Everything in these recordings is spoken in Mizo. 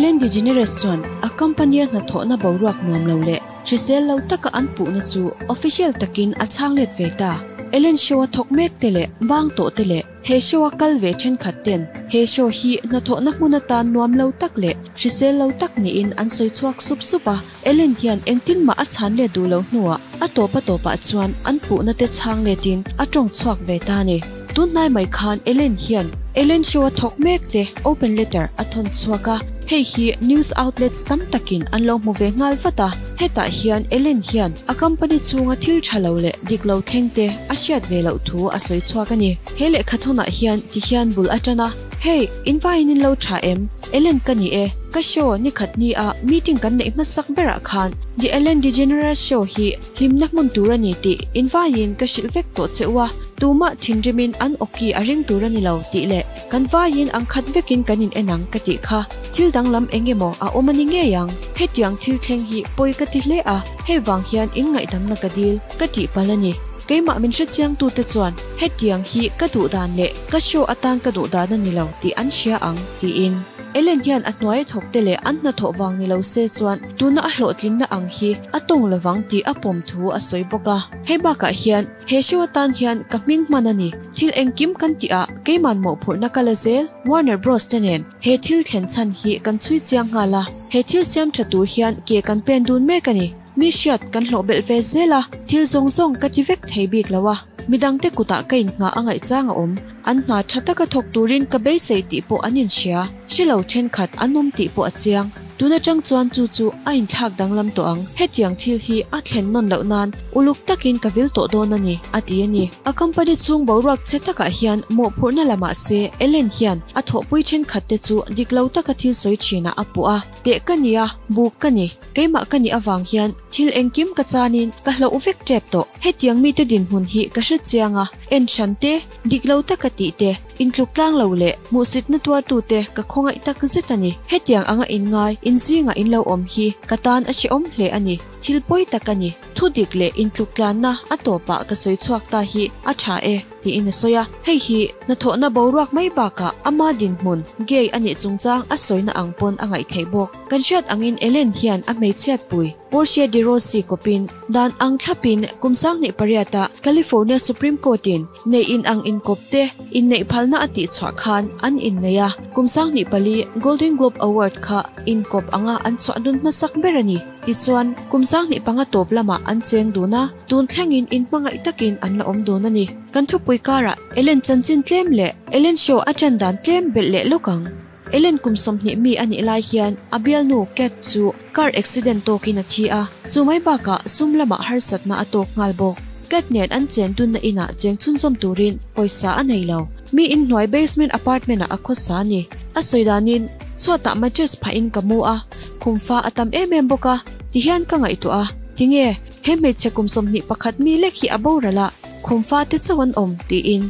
Ellen DeGeneres chuan a company-a hnathawhna boruak nuam lo leh hrisel lo taka an puhna chu official takin a chhang let ve ta. Ellen show-a thawk mek te leh bang tawh te leh he show-a kal ve thenkhat ten he show hi hnathawhna hmun atan nuam lo tak leh hrisel lo tak niin an sawi chhuak sup sup a. Ellen hian engtin mah a chhan let duh lo hnuah a tawp a tawpah chuan an puhna te chhang letin a tawng chhuak ve ta a ni. Tun hnai mai khan Ellen hian Ellen show a thawk mek te open letter a thawn chhuak a, hei hi news outlets tam takin an lo hmu ve nghal vat a. Hetah hian Ellen hian a company chhunga thil tha lo leh dik lo thleng te a hriat ve loh thu a sawi chhuak a ni. He lehkhathawnah hian ti hian bul a tan a. Hey, in vaiin in lo tha em? Ellen ka ni e, ka show ni khat ni a meeting kan neih hmasak berah khan The Ellen DeGeneres Show hi hlimna hmun tur a ni tih in vaiin ka hrilh vek tawh che u a, tumah thinrimin an awki a ring tur a ni lo tih leh kan vaiin ang khat vekin kan in en ang ka tih kha thil danglam eng emaw a awm a ni ngei ang. Hetiang thil thleng hi pawi ka ti hle a, hei vang hian in ngaihdamna ka dil ka tih palh a ni. Keimah min hrechiangtute chuan hetiang hi ka duh dan leh ka show atan ka duh dan a ni lo tih an hria ang, tiin. Ellen hian a hnuai a thawkte leh an hnathawh vang ni lo se chuan tuna a hlawhtlinna ang hi a tawng lovang tih a pawm thu a sawi bawk a. Hei bakah hian he show atan hian ka hming hman a ni. Thil engkim kan tih ah keiman mawhphurhna ka la zel, Warner Bros te nen he thil thlen chhan hi kan chhui chiang nghal a, he thil siam tha tur hian ke kan pen dun mek a ni. Mi hriat kan hlawh belh ve zel a, thil zawng zawng ka ti vek thei bik lo a, midangte kutah ka inngah a ngaihchang a awm. An hna tha taka thawk turin ka beisei tih pawh an inhria, hre lo thenkhat an awm tih pawh a chiang. Tun atang chuan chu chu a inthlak danglam tawh ang, hetiang thil hi a thlen nawn loh nan uluk takin ka vil tawh dawn a ni, a ti a ni. A company chhung boruak chhe takah hian mawhphurhna la mah se, Ellen hian a thawhpui thenkhatte chu dik lo taka thil sawi thinah a puh a, Teh ka nia, buk ka ni. Keimah ka nih avang hian thil engkim ka chanin ka hlauh vek tep tawh. Hetiang mite dinhmun hi ka hre chiang a, en hran te, dik lo taka tih te, intluk tlang lo leh hmuhsitna tuartute ka khawngaih tak zet a ni. Hetiang anga inngai, inzingah in lo awm hi ka tan a hrehawm hle a ni. Thil pawi tak a ni. Thu dik leh intluk tlanna a tawpah ka sawi chhuak ta hi a tha e. Tiin a sawi a, hei hi hnathawhna boruak mai bakah ama dinhmun, gay a nih chungchang a sawina ang pawn a ngaih theih bawk. Kan hriat angin Ellen hian a hmeichhiatpui Portia de Rossi kawpin dan ang thlapin kum 18 ah California Supreme Court-in neih in ang inkawp te inneih phalna a tihchhuah khan an innei a, kum 24 Golden Globe Award kha inkawp anga an chhuah dun hmasak ber a ni. Tichuan, kum 25 tawp lamah an cheng dun a. Tun thlengin in hmangaih takin an la awm dawn a ni. Kan thupui karah Ellen chanchin tlem leh Ellen show a ṭan dan tlem belh leh lawk ang. Ellen kum 20 mi a nih lai hian a bialnu Kat chu car accident tawkin a thi a, chu mai bakah sum lamah harsatna a tawk nghal bawk. Kat nen an chen dunna inah cheng chhunzawm turin pawisa a nei lo. Mi inhnuai basement apartment ah a khawsa a ni. A sawi danin, chhuatah mattress phahin ka mu a, khumfa a tam em em bawk a, tihian ka ngaihtuah a, tinge? He hmeichhe kum 21 mi lek hi a boral a, khum fate chauh an awm, tiin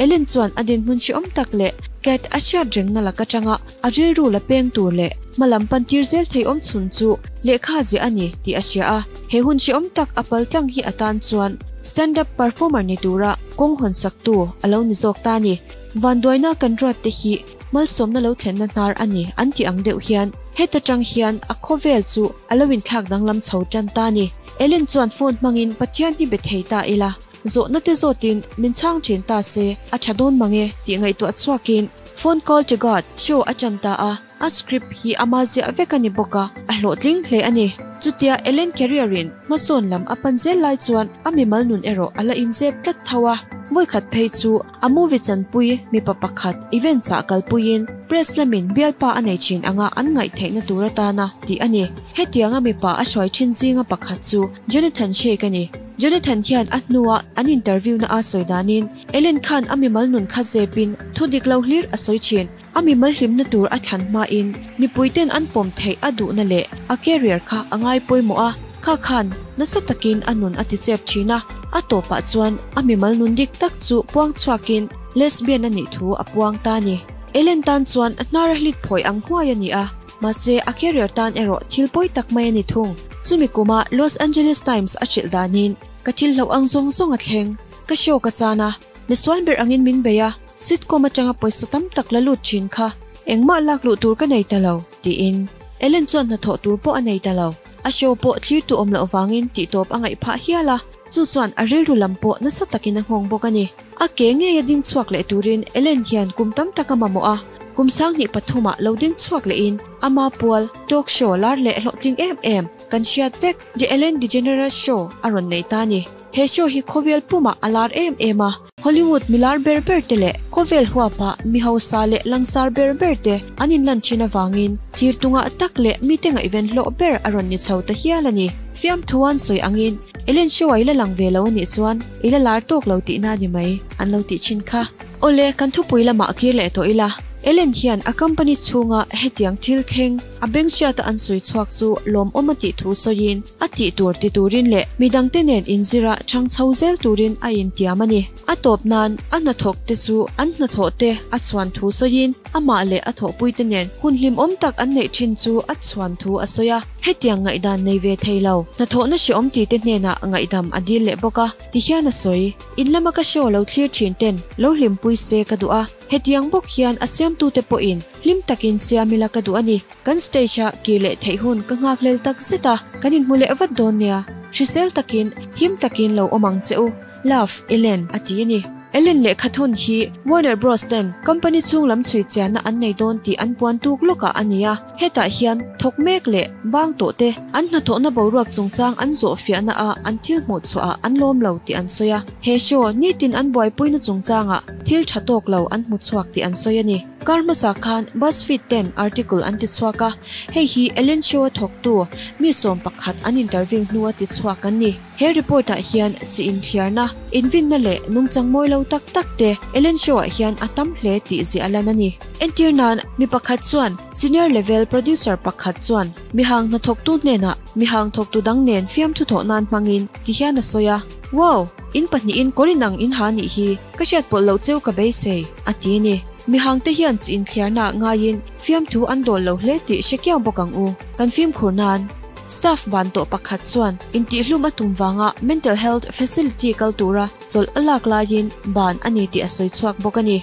Ellen chuan a dinhmun hrehawm tak leh Kat a hriat rengna lak atanga a rilru la peng tur leh hmalam pan tir zel thei awm chhun chu lehkha ziah a ni tih a hria a. He hun hrehawm tak a pal tlang hi atan chuan stand-up performer ni tura kawng hawn saktu a lo ni zawk ta a ni. Vanduaina kan ruat te hi Malsawmna lo thlenna hnar a ni an tih ang deuh hian heta tang hian a khawvel chu a lo inthlak danglam chho tan ta a ni. Ellen chuan phone hmangin Pathian hi be thei ta ila, zawhna te zawtin min chhang thin ta se a tha dawn mang e tih ngaihtuah chhuakin Phone Call to God show a tan ta a, a script hi ama ziah vek a ni bawk a, a hlawhtling hle a ni. Chutia Ellen career-in hmasawn lam a pan zel lai chuan a mimal nun erawh a la inzep tlat tho a, vawikhat phei chu A movie chanpui mipa pakhat events ah kalpuiin press lamin bialpa a nei thin anga an ngaih theihna tur atana tih a ni. Hetianga mipa a hruai thin zinga pakhat chu Jonathan Sheik a ni. Jonathan hian a hnua an interview na a sawi danin Ellen khan a mimal nun kha zepin thu dik lo hlir a sawi thin. A mimal hlimna tur a thlan hmain mipuiten an pawm theih a duhna leh a career kha a ngai pawimawh a, kha khan nasa takin a nun a ti chep thin a, a tawpah chuan a mimal nun dik tak chu puang chhuakin lesbian a nih thu a puang ta a ni. Ellen tan chuan hnar a hlit phawi ang huai a ni a, mahse a career tan erawh thil pawi tak mai a ni thung. Chumi kuma Los Angeles Times a hrilh danin, Ka thil hlauh ang zawng zawng a thleng, ka show ka chan a, misual ber angin min bei a, Sitcom atanga pawisa tam tak la lut thin kha engmah lak luh tur ka nei ta lo, tiin. Ellen chuan hnathawh tur pawh a nei ta lo. A show pawh thlirtu awm loh vangin tihtawp a ngaih phah hial a, chu chuan a rilru lam pawh nasa takin a nghawng bawk a ni. A ke ngeia ding chhuak leh turin Ellen hian kum tam tak a mamawh a, kum sanghnih pathumah lo ding chhuak lehin ama pual talk show lar leh hlawhtling em em kan hriat vek The Ellen DeGeneres Show a rawn nei ta a ni. He show hi khawvel pumah a lar em em a, Hollywood milar ber ber te leh khawvel huapa mi hausa leh langsar ber ber te an inlan thin avangin thlir tungah tak leh mite ngaihven hlawh ber a rawn ni chho ta hial a ni. Fiamthuan sawi angin Ellen show a i la lang ve lo a nih chuan i la lar tawk lo tihna a ni mai an lo tih thin kha. Awle, kan thupui lamah kir leh tawh ila, Ellen hian a company chhunga hetiang thil thleng a beng hriata an sawi chhuak chu lawmawm a tih thu sawiin a tih tur ti turin leh midangte nen inzira chhang chho zel turin a intiam a ni. A tawp nan a hnathawk te chu an hnathawh te a chhuan thu sawiin amah leh a thawhpuite nen hun hlimawm tak an neih thin chu a chhuan thu a sawi a. Hetiang ngaihdan nei ve thei lo, hnathawhna hrehawm tite hnenah ngaihdam a dil leh bawk a, tihian a sawi. In lama ka show lo thlir thin ten lo hlimpui se ka duh a, hetiang bawk hian a siamtute pawhin hlim takin siam ila ka duh a ni. Kan stage-a kir leh theih hun ka nghakhlel tak zet a, kan inhmu leh vat dawn nia. Hrisel takin, him takin lo awm ang che u. Love, Ellen, a ti a ni. Ellen lehkha thawn hi Warner Bros ten company chhung lam chhui chianna an nei dawn tih an puan tuk lawkah a ni a. Hetah hian thawk mek leh bang tawh te an hnathawhna boruak chungchang an zawh fiahna ah an thil hmuh chhuah ah an lawm lo tih an sawi a. He show nitin an buaipuina chungchangah thil tha tawk lo an hmu chhuak tih an sawi a ni. Kar hmasa khan BuzzFeed ten article an ti chhuak a, hei hi Ellen Show a thawktu mi 11 an interview hnua ti chhuak an ni. He report ah hian chi inthliarna, invinna leh nungchang mawi lo tak tak te Ellen Show ah hian a tam hle tih ziah a lan a ni. Entir nan, mi pakhat chuan senior level producer pakhat chuan mihang hnathawktu hnenah mihang thawktu dang nen fiamthu thawh nan hmangin ti hian a sawi a, Wow! In pahnihin kawr inang in ha nih hi, ka hriat pawlh loh cheu ka beisei, a ti a ni. Mihang te hian chi inthliarna ngaiin fiamthu an dawl lo hle tih hre kiau bawk ang u. Kan fimkhur nan. Staff ban tawh pakhat chuan intihhlum a tum vanga mental health facility kal tura chawlh a lak laiin ban a ni tih a sawi chhuak bawk a ni.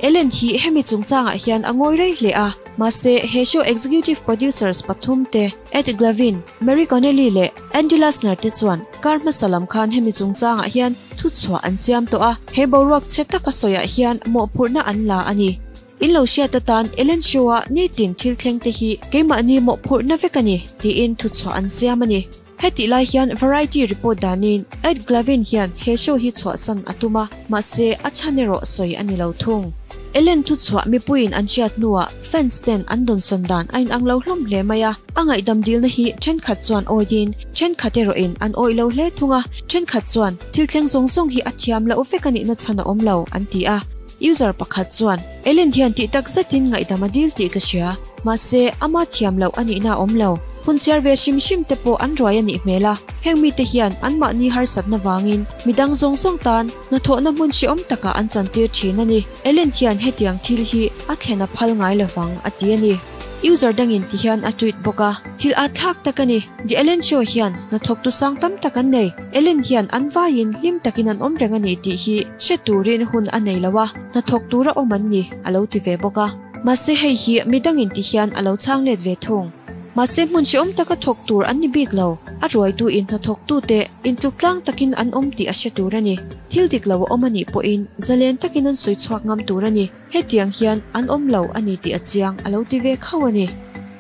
Ellen hi hemi chungchangah hian a ngawi rei hle a, mahse he show executive producers pathum te Ed Glavin, Mary Connelly leh Andy Lassner te chuan kar hmasa lam khan hemi chungchangah hian thuchhuah an siam tawh a, he boruak chhe taka sawiah hian mawhphurhna an la a ni. In lo hriat atan Ellen Show-a nitin thil thleng te hi keimahni mawhphurhna vek a ni, tiin thuchhuah an siam a ni. Hetih lai hian Variety report danin Ed Glavin hian he show hi chhuahsan a tum a, mahse a chhan erawh sawi a ni lo thung. Ellen thuchhuah mipuiin an hriat hnuah fans ten an dawnsawn dan a inang lo hlawm hle mai a, a ngaihdam dilna hi thenkhat chuan awiin thenkhat erawhin an awih lo hle thung a, thenkhat chuan thil thleng zawng zawng hi a thiam loh vek a nihna chhan a awm lo an ti a. User pakhat chuan, Ellen hian tih tak zetin ngaihdam a dil tih ka hria. Mahse, ama thiam loh a nihna a awm lo. Hun chhiar ve hrim hrim te pawh an ruai a nih hmel a. Heng mite hian anmahni harsatna vangin midang zawng zawng tan hnathawhna hmun hrehawm takah an chantir thin a ni. Ellen hian hetiang thil hi a thlen a phal ngai lovang, a ti a ni. User dangin ti hian a tweet bawk a, Thil at thlak tak a ni. The Ellen Show hian hnathawktu sang tam tak an nei. Ellen hian an vaiin hlim takin an awm reng a ni tih hi hre turin hun a nei lo a, hnathawk tura awm an ni, a lo ti ve bawk a. Mahse hei hi midangin ti hian a lo chhang let ve thung. Mahse hmun hrehawm taka thawk tur an ni bik lo. A ruaituin hnathawktute intluk tlang takin an awm tih a hre tur a ni. Thil dik lo a awm a nih pawhin zalen takin an sawi chhuak ngam tur a ni. Hetiang hian an awm lo a ni tih a chiang a lo ti ve khauh a ni.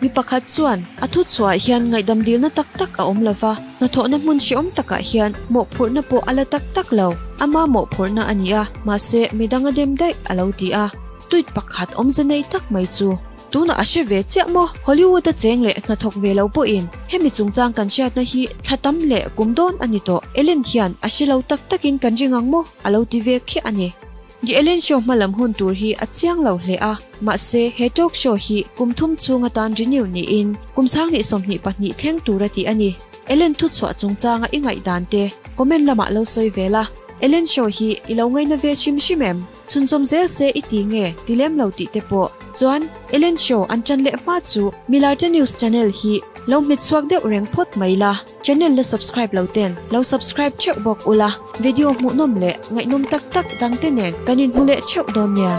Mi pakhat chuan a thu chhuahah hian ngaihdam dilna tak tak a awm lo va, hnathawhna hmun hrehawm takah hian mawhphurhna pawh a la tak tak lo, ama mawhphurhna a ni a, mahse midang a dem daih a lo ti a. Tweet pakhat awmze nei tak mai chu. Tunah a hre ve chiah maw? Hollywood-a cheng leh hnathawk ve lo pawhin hemi chungchang kan hriatna hi thla tam leh kum dawn a ni tawh. Ellen hian a hre lo tak takin kan ring ang maw? A lo ti ve khiah a ni. The Ellen Show hmalam hun tur hi a chiang lo hle a, mahse he talk show hi kum thum chhung atan renew niin kum 2022 thleng tura tih a ni. Ellen thuchhuah chungchanga i ngaihdan te comment lamah lo sawi ve la. Ellen Show hi i lo ngaina ve hrim hrim em? Chhunzawm zel se i ti nge ti lem lo tih te pawh chuan Ellen Show an ṭan leh hma chu Milarte News channel hi lo hmet chhuak deuh reng phawt mai la. Channel la subscribe lo ten lo subscribe theuh bawk ula, video hmuhnawm leh ngaihnawm tak tak dang te nen kan inhmu leh theuh dawn nia.